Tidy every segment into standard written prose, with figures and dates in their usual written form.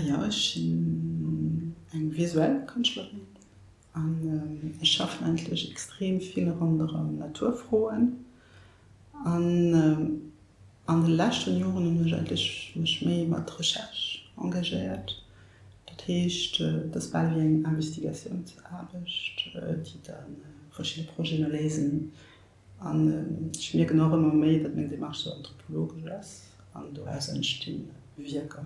Jo, ech sinn eng visuell Kënschtlerin an ech schaffen eigentlech extrem vill ronderëm Naturfroen. An an de leschten Joren hunn ech eigentlech mech méi mat Recherche engagéiert. Dat heescht, et ass bal wéi eng Investigatiounsaarbecht, déi da verschidde Projeten erléisen. An ech mierken och ëmmer méi, datt meng Demarche sou anthropologesch ass an doraus entsti Wierker.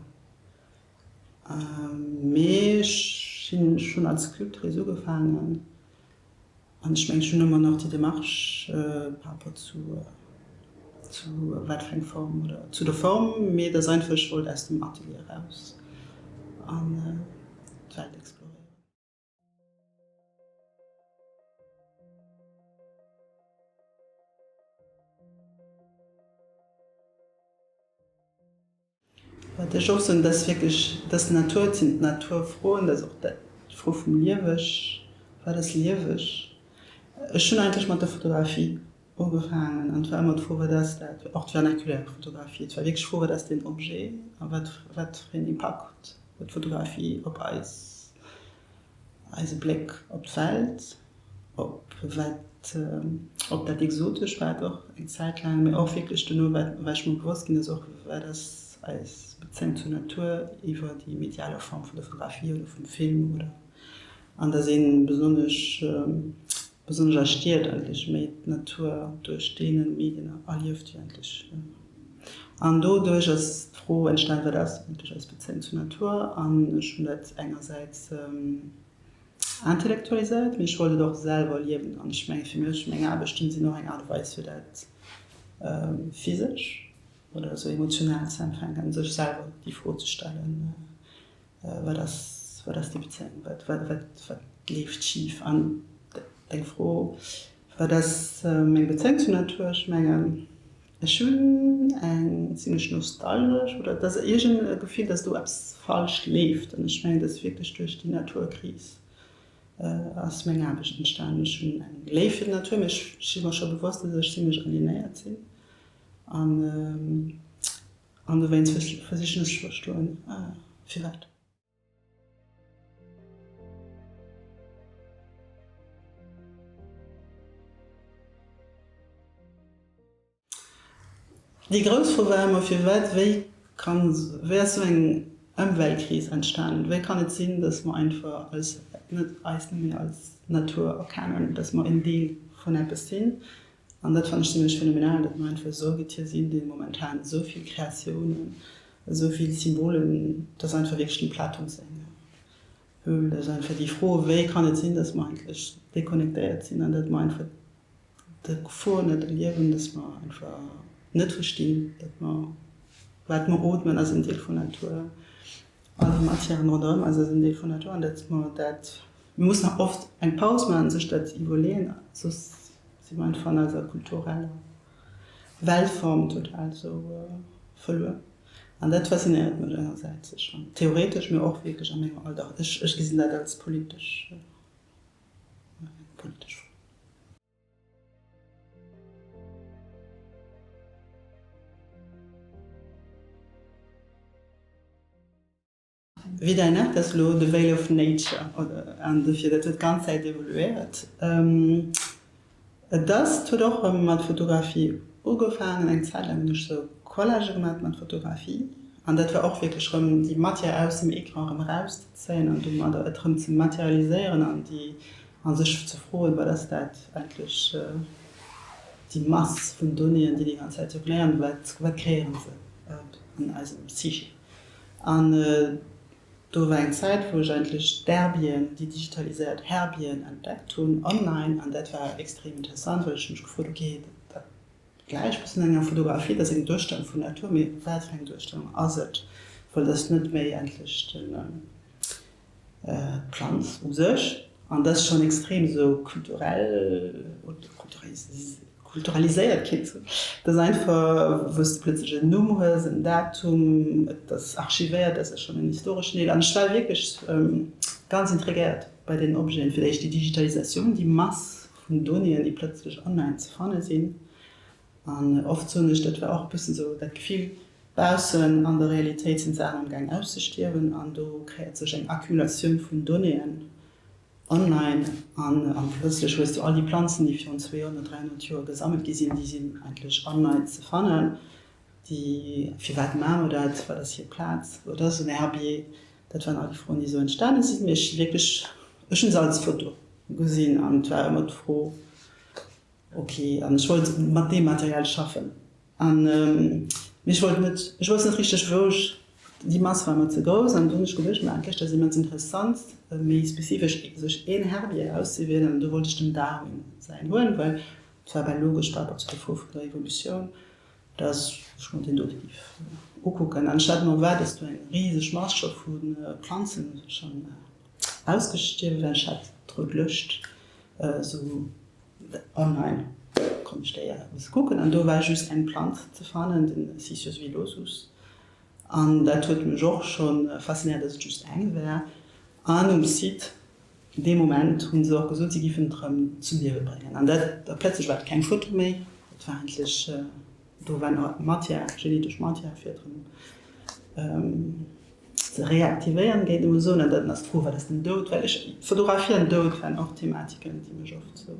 Mee ech sinn schonn als Sculptrice ugefaangen an ech mengen, ech hunn ëmmer nach déi Demarche par rapport zu zu wat fir eng Form oder zu der Form, mee et ass einfach, ech wollt aus dem Atelier eraus an d'Welt exploréieren. Wat ech och soen, dat ass wierklech, dass d'Natur, et sinn d'Naturfroen, dat ass och d'Fro vum Lieweg, wat ass lieweg? Ech hunn eigentlech mat der Fotografie ugefaangen an et war ëmmer d'Fro, wat ass dat, och d'vernaculaire Fotografie, et war wierklech d'Fro, wat ass deen Objet a wat wat fir een Impakt huet d'Fotografie op eis, eise Bléck op d'Welt, op wat, op dat Exotesch war et och eng Zäit laang, mee och wierklech duerno war war ech mer bewosst ginn, dass och wat ass eis Bezéiung zur Natur iwwer déi mediale Form vun der Fotografie oder vum Film oder an dass ee besonnesch Besonnesch a Stied eigentlech méi d'Natur duerch deene Medien erlieft wéi eigentlech. An doduerch ass d'Fro entstan, wat ass eigentlech eis Bezéiung zur Natur? An ech hunn dat engersäits intellektualiséiert, mee ech wollt et och selwer erliewen. An ech menge fir mech, meng Aarbechten sinn och eng Aart a Weis fir dat physesch oder esou emotional ze empfänken, sech selwer déi Fro ze stellen. Wat ass, wat ass déi Bezéiung? Wat, wat, wat, wat leeft schif? An deng Fro, wat ass meng Bezéiung zur Natur? Ech mengen, ech hunn eng zimlech nostalgesch, oder et ass iergend e Gefill, dass do eppes falsch leeft. An ech mengen, dass wierklech duerch déi Naturkris ass meng Aarbecht entstanen. Ech hunn eng Léift fir d'Natur, mee ech si mer scho bewosst, dass ech zimlech alienéiert sinn. An An dowéinst versichen ech ze verstoen, firwat. Déi grouss Fro war ëmmer, firwat, wéi kann, wéi ass esou eng Ëmweltkris entstanen? Wéi kann et sinn, datt mer einfach eis net, eis net méi als Natur erkennen, datt mer en Deel vun eppes sinn? An dat fannen ech zimlech phänomenal, datt mer einfach e Säugetier sinn, dee momentan esou vill Kreatiounen, esou vill Symbolen, dat ass einfach wierklech dem Platon seng Höhl, dat ass einfach déi Fro, wéi kann et sinn, datt mer eigentlech déconnectéiert sinn an datt mer einfach d'Gefor net erliewen, datt mer einfach net verstinn, datt mer, wat mer ootmen ass en Deel vun Natur, all déi Matièren ronderëm eis ass en Deel vun Natur an datt mer dat, mir mussen och oft eng Paus maachen, sech dat iwwerleeën, soss si mer einfach an eiser kultureller Weltform total esou verluer. An dat faszinéiert mech engersäits sécher theoretesch, mee och wierklech a mengem Alldag. Ech, ech gesinn dat als politesch, eng politesch Fro. Wéi däin Art ass elo The Veil of Nature, oder? An dofir, dat huet d'ganz Zäit evoluéiert. Et ass, et huet och erëm mat Fotografie ugefaangen. Eng Zäit laang hunn ech sou Collagë gemaat mat Fotografie. An dat war och wierklech erëm déi Matière aus dem Ecran erëm erauszezéien an domadder et erëm ze materialiséieren an déi, a sech ze froen, wat ass dat eigentlech, déi Mass vun Donnéeën, déi déi ganz Zäit zirkuléieren, wat, wat kreéiere se an eisem Psyche? An do war eng Zäit, wou ech eigentlech d'Herbien, déi digitaliséiert Herbien entdeckt hunn online. An dat war extrem interessant, well ech hu mech gefrot, okay, dat gläicht bëssen enger Fotografie, dat ass eng Duerstellung vun Natur, mee wat fir eng Duerstellung ass et? Well et ass net méi eigentlech den. D'Planz u sech, an dat ass schonn extrem esou kulturell oder kulturaliséiert kéint soen, dat ass einfach, wou s de plëtzlech en Numm hues, en Datum, et ass archivéiert, dat ass schonn en historeschen Deel. An ech war wierklech ganz intriguéiert bei deenen Objeten, fir d'éischt déi Digitalisatioun, déi Mass vun Donnéeën, déi plëtzlech online ze fanne sinn. An oft soen ech, dat war och e bëssen esou dat Gefill. Baussen an der Realitéit sinn d'Saachen amgaang auszestierwen an do kreéiert sech eng Accumulatioun vun Donnéeën online an plötzlech hues du all déi Planzen, déi virun 200, 300 Joer gesammelt gi sinn, déi sinn eigentlech online ze fannen. Déi, firwat maache mer dat, wat ass hir Plaz, wat ass en Herbier, dat waren all déi Froen, déi esou entstane sinn. Mee ech si wierklech, ech hunn se als Foto gesinn an et war ëmmer d'Fro, Ok, an ech wollt mat deem Material schaffen. An mee ech wollt net, ech wousst net richteg wou ech, déi Mass war mer ze grouss an du hunn ech geduecht, ma eigentlech dat ass immens interessant méi spezifesch sech een Herbier auszewielen an do wollt ech dem Darwin säin huelen, well et war bal logesch par rapport zu der Fro vun der Evolutioun, dass ech mer deen dote géif ukucken. An ech hat mer erwaart, dass do eng riseg Mass scho vu Planzen schonn ausgestierwe war. Ech hat d'Rout Lëscht esou Online konnt ech déi e bësse kucken an do war just eng Plant ze fannen, den Sicius villosus. An dat huet mech och scho faszinéiert, dass et just eng war. An um Site dee Moment hu se och gesot, si giffen et erëm zum Liewe bréngen. An dat, da plötzlech war et keng Foto méi, et war endlech, do war nach Matière, genetesch Matière fir et erëm ze reaktivéieren, géint emol soen. An dann ass d'Fro, wat ass den Doud? Well ech, Fotografie an Doud waren och Thematiken, déi mech oft sou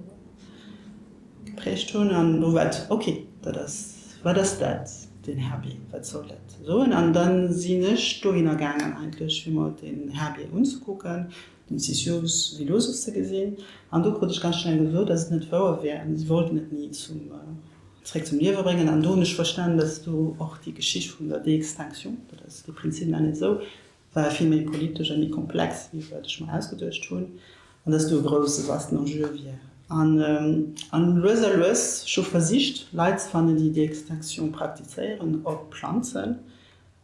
geprägt hunn. An do war et, ok, dat ass, wat ass dat, den Herbier, wat soll dat soen? An da sinn ech dohinner gaangen eigentlech, fir mer den Herbier unzekucken, den Sisyphus Villosus ze gesinn. An do krut ech ganz schnell gesot, dass et net wouer wär an si wollten et ni zum zréck zum Liewe bréngen. An do hunn ech verstan, dass do och déi Geschicht vun der De-Extinction, dat ass de Prinzip nach net esou, war vill méi politesch a méi komplex, wéi wat ech mer ausgeduecht hunn, an dass do e grousse vasten Enjeu wier. An an lues a lues, ech hu versicht, Leit ze fannen, déi De-Extinction praktizéieren op Planzen,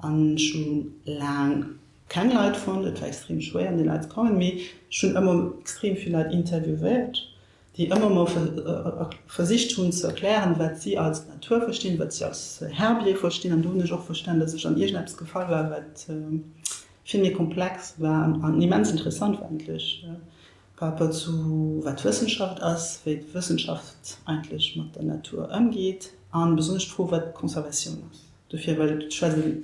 an ech hu laang keng Leit fonnt, et war extrem schwéier un déi Leit ze kommen, mee ech hunn ëmmer extrem vill Leit interviewéiert, déi ëmmer mol versicht hunn ze erklären, wat si als Natur verstinn, wat si als Herbier verstinn. An do hunn ech och verstan, dass ech an iergendeppes gefall war, wat vill méi komplex war an immens interessant war eigentlech par rapport zu wat Wëssenschaft ass, wéi d'Wëssenschaft eigentlech mat der Natur ëmgeet a besonnesch d'Fro, wat Conservatioun ass. Dofir, well et schwätzt ee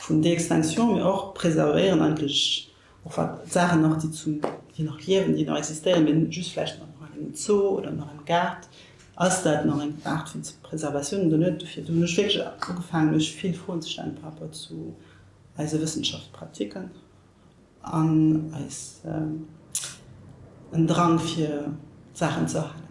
vun De-Extinction, mee och preservéieren eigentlech Och wat Saachen nach, déi zum, déi nach liewen, déi nach existéieren, mee just vläicht nach an engem Zoo oder nach am Gaart, ass dat nach eng Aart vun Preservatioun oder net? Dofir, do hunn ech wierklech ugefaangen, mech vill Froen ze stellen par rapport zu eise Wëssenschaftspratiken an eis en Drang fir d'Saachen ze erhalen.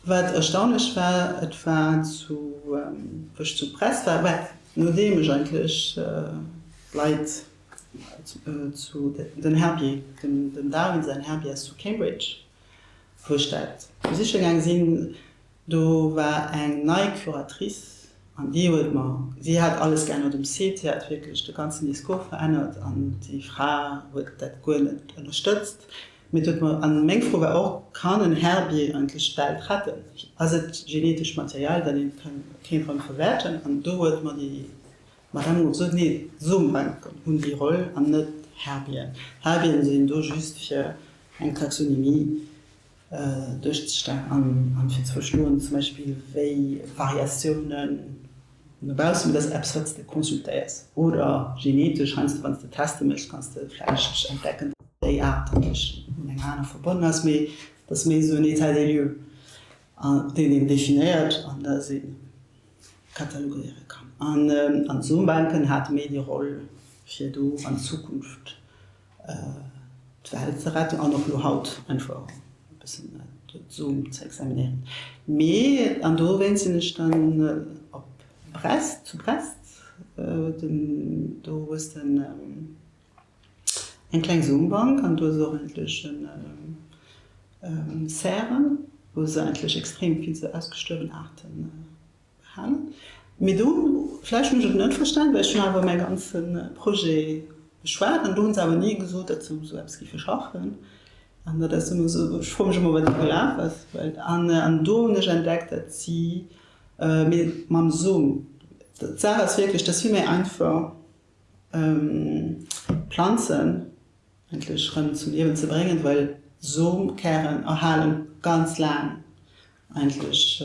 Wat erstaunlech war, et war zu, wou ech zu Brest war, well nodeem ech eigentlech d'Leit zu, den Herbier, dem Darwin säin Herbier ass zu Cambridge, wou ech dat besiche gaang sinn, Do war eng nei Curatrice an déi huet mer, si hat alles geännert um Site, si hat wierklech de ganzen Discours verännert an déi Fra huet dat guer net ënnerstëtzt. Mee et huet mer, an meng Fro war och, kann en Herbier eigentlech d'Welt retten? Ass et geneetescht Material, dat ee kéint erëm verwäerten? An do huet mer déi Madame gesot, nee, Sombanken hunn déi Roll an net Herbieren. Herbieren sinn do just fir eng Taxonomie duerchzestellen an fir ze verstoen, zum Beispill wéi Variatiounen no baussen, dat ass eppes wat s de consultéiers, oder genetesch heiansdo wann s de Teste méchs, kanns de vläicht entdecken, datt déi Aart wierklech mat enger aner verbonnen ass, mee dat ass méi esou en État des lieux, deen een definéiert an dat ee katalogéiere kann. An d'Sombanken hate méi déi Roll fir do an Zukunft d'Welt ze retten an och lo haut einfach e bëssen d'Som ze examinéieren. Mee, an dowéinst sinn ech dann op Brest, zu Brest, den, do hues de eng kleng Sombank an do ass och endlech en Serre, wou se eigentlech extrem vill sou ausgestuerwen Aarten Halen. Mee do, vläicht hunn ech et net verstan, well ech hunn awer mäi ganze Projet beschwat an do hunn se awer ni gesot, datt se u sou eppes géife schaffen. An dat ass ëmmer esou, ech froe mech ëmmer, wat do gelaf ass, well an an do hunn ech entdeckt, datt si mee mam Som, d'Saach ass wierklech, dat ass vill méi einfach Planzen, Endlech rëm zum Liewen ze bréngen, well. D'Somkären erhalen ganz laang eigentlech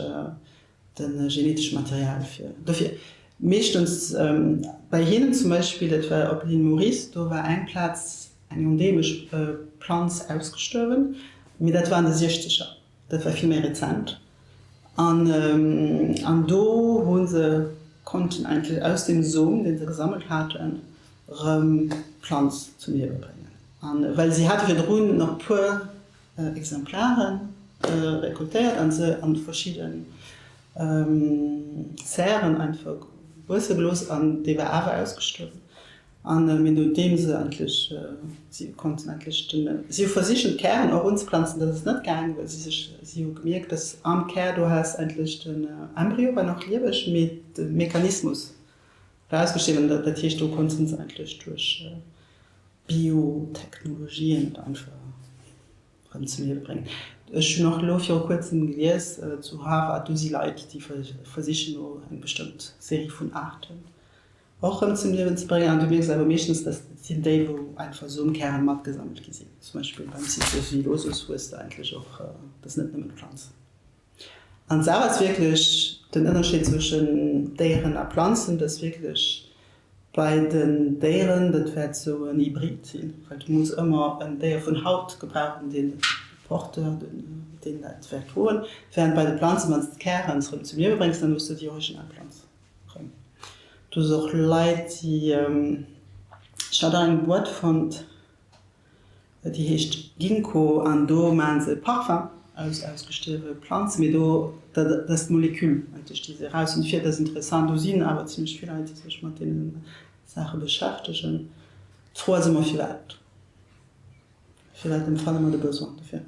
de genetesche Material fir dofir. Meeschtens bei hinnen zum Beispill, dat war op l'Île Maurice, do war eng Plaz eng endeemesch Planz ausgestuerwen, mee dat war an de Siechzeger, dat war vill méi rezent. An an do hu se konnten eigentlech aus deem Som, dee se gesammelt haten, erëm d'Planz zum Liewe bréngen. An well si hate virdrun nach puer Exemplare rekoltéiert an se an verschidde Serren einfach wuesse gelooss an déi war awer ausgestuerwen. An mee nodeem se endlech, si konnten endlech den, si hu versichen d'Kären och unzeplanzen, dat ass net gaang, well si sech, si hu gemierkt, dass am Kär do has endlech den Embryo war nach lieweg, mee de Mechanismus war ausgestuerwen. Dat heescht do konnten se endlech duerch Biotechnologien et einfach erëm zum Liewe bréngen. Ech hunn och elo viru kuerzem gelies, zu Harvard, do si Leit, déi versichen elo eng bestëmmt Serie vun Aarten och erëm zum Liewen ze bréngen. An du mierks awer meeschtens, dass dat sinn déi, wou einfach Somkären matgesammelt gi sinn. Zum Beispill beim Citrus villosus hues de eigentlech och, dat ass net nëmmen d'Planz. An d'Saach ass wierklech, den Ënnerscheed zwëschen Déieren a Planzen, dass wierklech bei den Déieren, dat wäert esou en Hybrid sinn, well du muss ëmmer en Déier vun haut gebrauchen, deen Porteur, deen dat wäert droen, während bei de Planzen, wann s de d'Kären erëm zum Liewe bréngs, dann hues de déi original Planz erëm. Do si och Leit, déi, ech hat och eng Boîte fonnt, Déi heescht Ginkgo an do maachen se Parfum aus ausgestuerwe Planzen, mee do dat ass d'Molekül eigentlech déi se eraus hunn. Dofir dat ass interessant, do sinn awer zimmlech vill Leit déi sech mat deene Saache beschäftegen. D'Fro ass ëmmer firwat, firwat empfanne mer de Besoin dofir?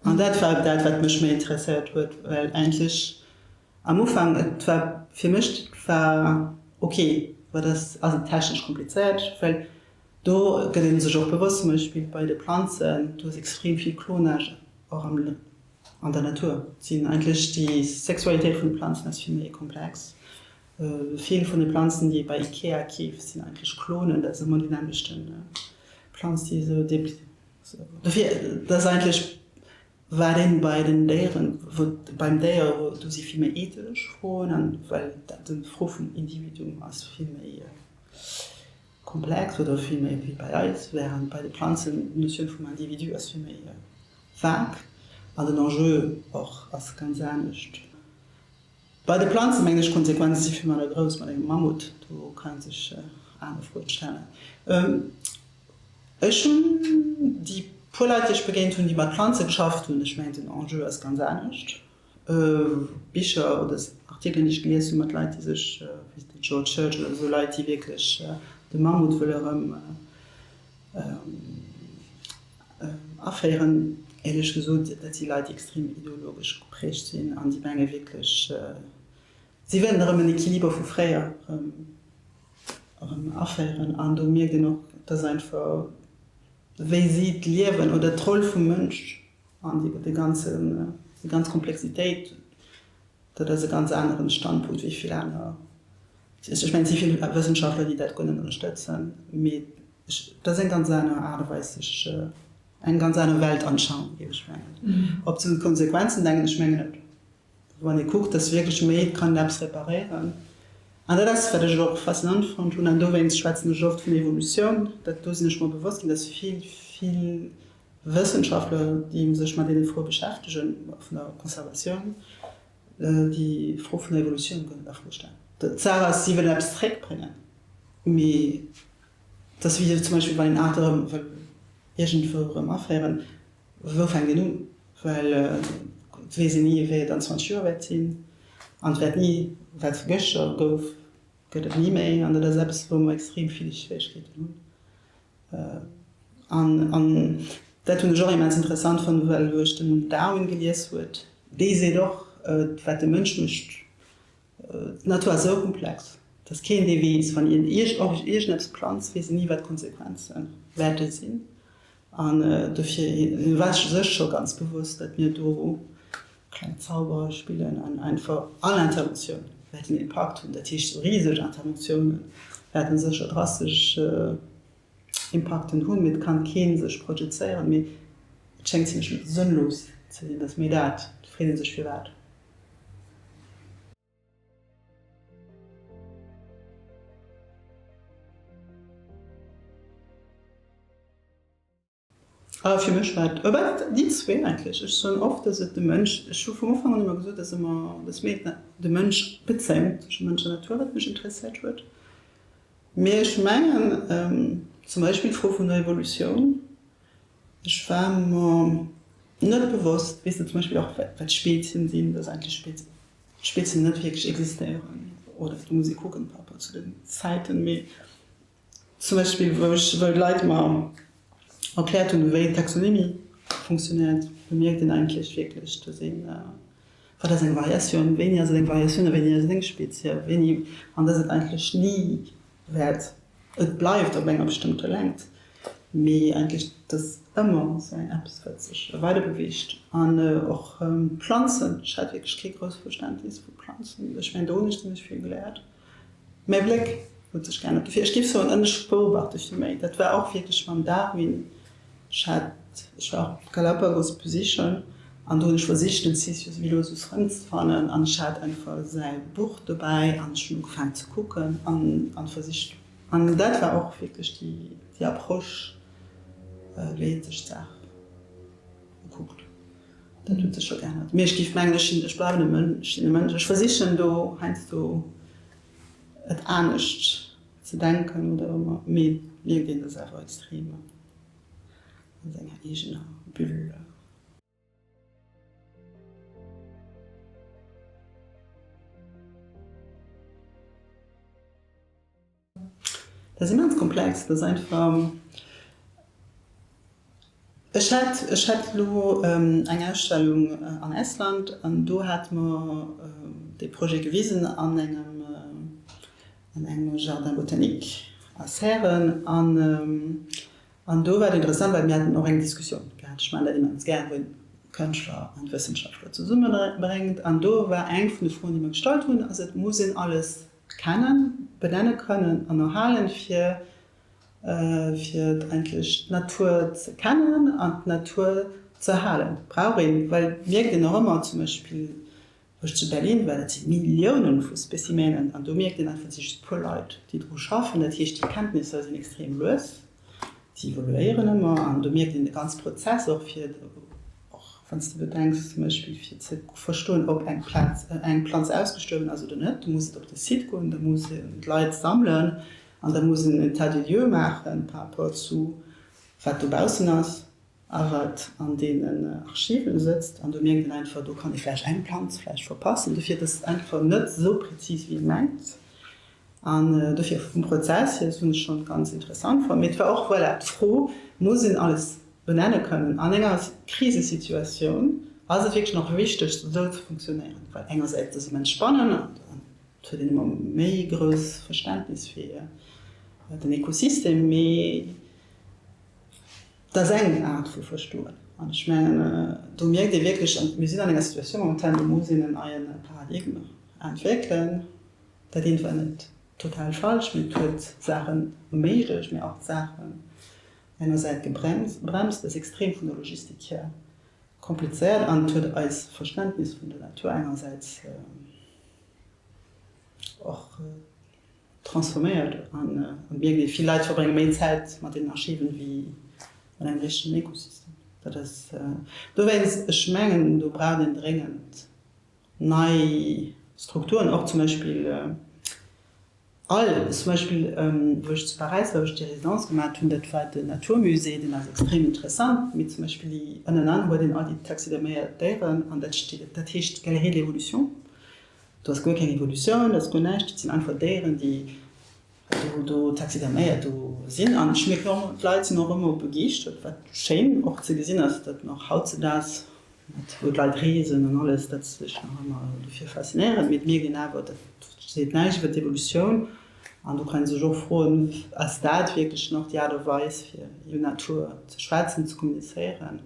An dat war dat wat mech méi interesséiert huet, well eigentlech am Ufank, et war fir mech, et war ok, wat ass, ass et technesch komplizéiert, well do gëtt ee sech och bewosst, zum Beispill bei de Planzen, do ass extrem vill Clonage och am, an der Natur. Et sinn eigentlech déi Sexualitéit vun de Planzen ass vill méi komplex. Vill vun de Planzen déi ee bei Ikea keeft, sinn eigentlech Klonen, dat ass ëmmer déi nämmlechten Planz déi esou. Dofir, dat ass eigentlech wat een bei den Déieren, wou beim Déier, wou do si vill méi ethesch Froen an well dat d'Fro vum Individuum ass vill méi komplex oder vill méi wéi bei eis, während bei de Planzen d'Notioun vum Individu ass vill méi vague an den Enjeu och ass ganz anescht. Bei de Planzen mengen ech, d'Konsequenze si vill manner grouss mat engem Mammut, do kann ee sech aner Froen stellen. Ech hunn déi puer Leit, déi ech begéint hunn, déi mat Planze geschafft hunn, ech mengen den Enjeu ass ganz anescht. Bicher oder Artikelen, déi ech gelies hunn, mat Leit, déi sech, wéi den George Church oder esou Leit, déi wierklech de Mammut wëlle erëm aféieren, éierlech gesot, dat si Leit, déi extrem ideologesch geprägt sinn an déi menge wierklech, si wëllen erëm en Equiliber vu fréier erëm. Erëm aféieren an do mierkt een och, dass einfach wéi si d'Liewen oder d'Roll vum Mënsch an déi ganzen, déi ganz Komplexitéit, dat ass e ganz aneren Standpunkt wéi vill aner. Ech mengen, et si vill Wëssenschaftler, déi dat guer net ënnerstëtzen, mee dat ass eng ganz aner Aart a Weis sech, eng ganz aner Weltanschauung, géif ech mengen. Ob se un d'Konsequenzen denken, ech mengen net. Wann ee kuckt, dass wierklech méi kann eppes reparéieren. An dat ass, wat ech och faszinant fonnt hunn, an dowéinst schwätzen ech oft vun Evolutioun, dat do sinn ech mer bewosst ginn, dass vill, vill Wëssenschaftler, déi sech mat deene Froe beschäftegen, vun der Conservatioun, déi Fro vun der Evolutioun guer net a Fro stellen. D'Saach ass, si wëllen eppes zréckbréngen, mee et ass wéi zum Beispill, wann een Aart erëm wëll iergendwou erëm aféieren, Wou fänkt een un? Well et weess een ni, wéi et an 20 Joer wäert sinn. An et wäert ni, wat gëschter gouf, gëtt et ni méi. An dat ass eppes, wou mer extrem vill Schwieregkeeten hunn. An, an dat hunn ech och immens interessant fonnt, well wou ech den Darwin gelies huet, dee seet och, wat de Mënsch mécht, D'Natur ass esou komplex, dass keen dee weess, wann een iergendeppes planzt, weess een ni wat d'Konsequenze wäerte sinn. An dofir war ech sech scho ganz bewosst, datt mir do kleng Zauberer spillen an einfach all Interventioun wäert en Impakt hunn. Dat heescht, esou riseg Interventioune wäerte sécher drastesch Impakten hunn, mee et kann kee sech projezéieren. Et schéngt zimlech sënnlos ze sinn, dass méi dat, et freet ee sech firwat. A fir mech war et, bah, déi zwee eigentlech. Ech soen oft, dass et de Mënsch, ech hu vum Ufank un ëmmer gesot, dass ëmmer, dass mir de Mënsch, d'Bezéiung tëschent Mënsch an Natur, wat mech interesséiert huet. Mee ech mengen zum Beispill d'Fro vun der Evolutioun, ech war mer net bewosst, weess de, zum Beispill och wat Spezien sinn, dass eigentlech Spezien net wierklech existéieren, oder do muss ee kucken par rapport zu den Zäiten, mee Zum Beispill wou ech, wou d'Leit mer erkläert hunn, wéi d'Taxonomie funktionéiert, bemierkt een eigentlech wierklech, dass een, wat ass eng Variatioun, wéini ass et eng Variatioun a wéini ass et eng Spezie, wéini, an dass et eigentlech ni wäert, et bleift op enger bestëmmter Längt, mee eigentlech dass ëmmer esou eng eppes, wat sech weiderbeweegt. An och Planzen, ech hat wierklech kee grousst Verständnis vu Planzen, ech mengen do hunn ech zimmlech vill geléiert. Mäi Bléck huet sech geännert. Dofir, ech géif soen, ech beobachte vill méi. Dat war och wierklech mam Darwin. Ech hat, ech war och op d'Galapagos besichen an do hunn ech versicht, den Citius Villosus erëmzefannen an ech hat einfach säi Buch dobäi an ech hunn ugefaangen ze kucken an an versicht, an dat war och wierklech déi, déi Approche, wéi ee sech d'Saach ukuckt. Dat huet sech scho geännert. Mee ech géif mengen, ech sinn, ech bleiwen e Mënsch, ech sinn e Mënsch. Ech versichen do heiansdo et anescht ze denken oder ëmmer, mee et mierkt een, dass awer extrem an senger eegener Bulle. Dat ass immens komplex. Dat ass einfach, ech hat, ech hat elo eng Ausstellung an Estland an do hate mer dee Projet gewisen an engem, an engem Jardin botanique a Serren an, An do war et interessant, well mir haten och eng Diskussioun gehat, ech maachen dat immens gär, wou een Kënschtler an Wëssenschaftler zesummebréngt. An do war eng vun de Froen, déi mer gestallt hunn, ass et, muss een alles kennen, benenne kënnen an erhalen, fir fir eigentlech d'Natur ze kennen an d'Natur ze erhalen? Brauch een, well et mierkt een och ëmmer, zum Beispill Wou ech zu Berlin war, dat si Milliounen vu Specimenen an do mierkt een einfach, et si just e puer Leit, déi dru schaffen. Dat heescht, déi Kenntnisser sinn extrem lues, si evoluéieren ëmmer an do mierkt een de ganze Prozess och fir, och wann s de bedenks zum Beispill fir ze verstoen, ob eng Plaz, eng Planz ausgestuerwen ass oder net, du muss et op de Site goen, da muss een d'Leit sammelen an da muss een en État des lieux maachen par rapport zu wat dobaussen ass. A wat an deenen Archiven sëtzt, an do mierkt een einfach, do kann ee vläicht eng Planz vläicht verpassen. Dofir, et ass einfach net esou prezis, wéi ee mengt. An dofir vum Prozess hier, dat hunn ech schonn ganz interessant fonnt. Mee et war och, voilà, d'Fro, Muss een alles benenne kënnen? An enger Krisesituatioun ass et wierklech nach wichteg, esou ze funktionéieren, well engersäits ass et immens spannend an et huet een ëmmer méi grouss Verständnis fir den Ekosystem, mee Dat ass eng Aart vu Verstoen. An ech mengen, do mierkt ee wierklech, an mir sinn an enger Situatioun momentan, do muss een en neie Paradigme entwéckelen. Dat eent war net total falsch, mee et huet Saachen erméiglecht, mee och Saachen engersäits gebremst. Dat ass extrem vun der Logistik hier komplizéiert an et huet eis Verständnis vun der Natur engersäits och Transforméiert an mierkt ee, vill Leit verbrénge méi Zäit mat deenen Archiven wéi mat engem richtegen Ekosystem. Dat ass dowéinst, ech mengen, do braucht een dréngend nei Strukturen, och zum Beispill all, zum Beispill wou ech zu Paräis war, wou ech déi Résidence gemaat hunn, dat war den Naturmusée, deen ass extrem interessant, mee zum Beispill déi ënnenan huet een all déi taxiderméiert Déieren an dat steet, dat heescht Galerie de l'évolution. Do ass guer keng Evolutioun, do ass guer näischt. Dat sinn einfach Déieren, déi do, do taxiderméiert do sinn. An ech mierken och, d'Leit sinn och ëmmer begeeschtert, wat schéin och ze gesinn ass, datt nach hautzedaags, mat wou d'Leit reesen an alles, datt se sech nach ëmmer dofir faszinéieren. Mee et mierkt een awer, dat seet näischt iwwer d'Evolutioun. An do kann ee sech och froen, ass dat wierklech nach déi Aart a Weis, fir iwwer Natur ze schwätzen, ze kommunizéieren?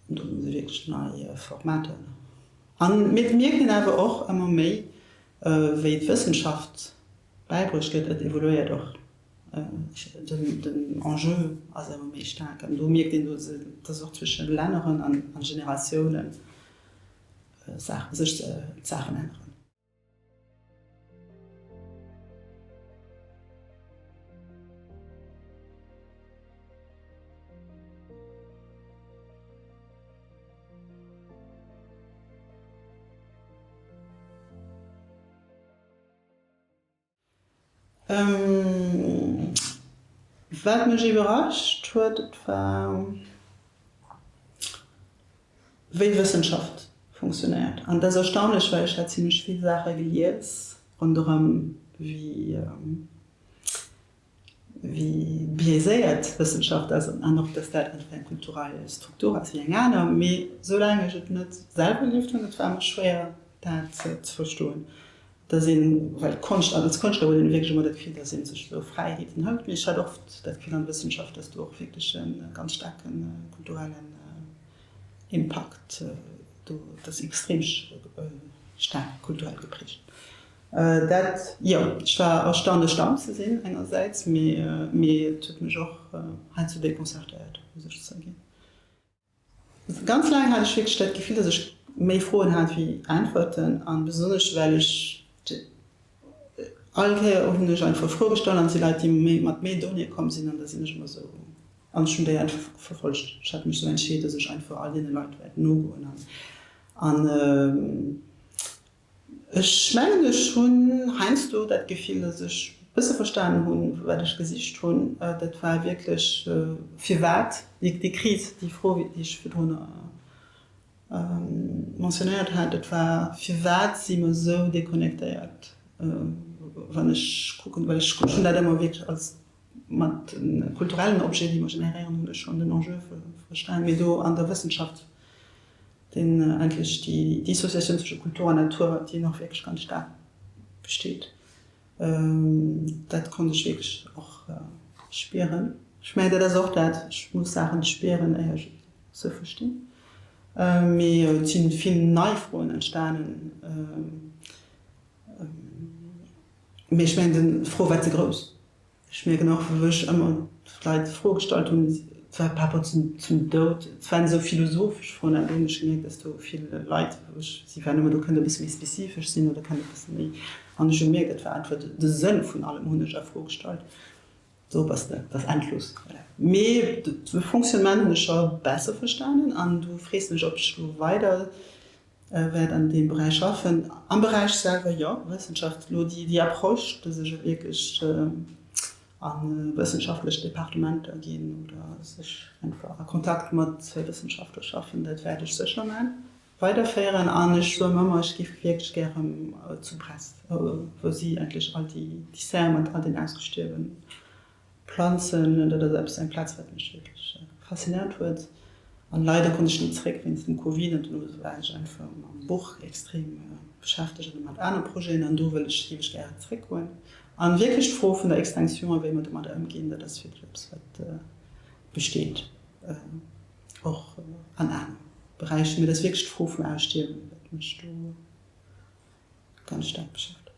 Do hu se wierklech nei Formater. A mir mierken awer och ëmmer méi, wéi d'Wëssenschaft bäibruecht gëtt, et evoluéiert och. Den Enjeu ass ëmmer méi staark an do mierkt een, dass och zwësche Länneren an Generatiounen sech d'Saachen änneren. Wat mech iwwerrascht huet, et war wéi Wëssenschaft funktionéiert. An dat ass erstaunlech, well ech hat zimlech vill Saache gelies ronderëm wéi wéi biaiséiert d'Wëssenschaft ass an och, dass dat einfach eng kulturell Struktur ass wéi eng aner. Mee soulaang ech et net selwer erlieft hunn, et war mer schwéier dat ze verstoen, dass een, well Konscht, als Konschtler huet een wierklech ëmmer dat Gefill, dass ee sech esou Fräiheeten hëlt, mee ech hat oft dat Gefill an der Wëssenschaft, dass do och wierklech e ganz staarke kulturellen Impakt do, dat ass extrem staark kulturell geprägt. Dat, jo, ech war erstaunlech down ze sinn engersäits, mee et huet mech och heiansdo deconcertéiert, muss ech zouginn. Ganz laang hat ech wierklech dat Gefill, datt ech méi Froen hat wéi Äntwerten, a besonnesch well ech all Kéier hunn ech einfach Froe gestallt an et si Leit, déi méi mat méi Donnéeë komm sinn an da sinn ech ëmmer esou, an ech hunn déi einfach verfollegt. Ech hat mech esou entscheet, datt ech einfach all deene Leit wäert nogoen an Ech mengen ech hunn heiansdo dat Gefill, datt ech e bësse verstanen hunn, wat ech gesicht hunn. Dat war wierklech firwat déi Kris, déi Fro, déi ech virdrun mentionnéiert hat, dat war firwat si mer esou deconnectéiert, wann ech kucken, well ech hunn dat ëmmer wierklech als mat de kulturellen Objeten, déi mer generéieren, hunn ech schonn den Enjeu verstanen, mee do an der Wëssenschaft deen eigentlech déi Dissociatioun zwësche Kultur an Natur, déi nach wierklech ganz staark besteet, dat konnt ech wierklech och spieren. Ech mengen, dat ass och dat, ech muss Saachen spieren, éier ech se verstinn. Mee et si vill nei Froen entstanen. Mee ech mengen, d'Fro war ze grouss. Ech mierken och, wou ech ëmmer d'Leit d'Fro gestallt hunn, et war par rapport zum, zum Doud, et waren esou philosophesch Froen, an do hunn ech gemierkt, dass do vill Leit, wou ech, si waren ëmmer, do kënnt e bësse méi spezifesch sinn oder kënnt e bësse méi, an ech hu gemierkt, dat war einfach de Sënn vun allem hunn ech a Fro gestallt. Do bass de, dat ass endlos, voilà. Mee de Fonctionnement hunn ech scho besser verstanen an du frees mech, ob ech elo weider Wäert an deem Beräich schaffen. Am Beräich selwer, jo, Wëssenschaft. Elo déi Approche, dass ech wierklech a wëssenschaftlech Departementer ginn oder sech einfach a Kontakt mat Wëssenschaftler schaffen, dat wäert ech sécher man, weiderféieren. An ech soe mer ëmmer, ech géif wierklech gär erëm zu Brest, wou si eigentlech all déi Serre mat all den ausgestuerwen Planzen, dat ass eppes, eng Plaz wat mech wierklech faszinéiert huet. An leider konnt ech ni zréck wéinst dem Covid an dono war ech einfach mam Buch extrem beschäftegt an mat aner Projeten an do wëll ech géif ech gären zréck goen. An wierklech d'Fro vun der Extinction a wéi mer domadder ëmginn, dat ass wierklech eppes wat besteet och an aner Beräicher. Mee dat ass wierklech d'Fro vum Ausstierwen wat mech do ganz staark beschäftegt.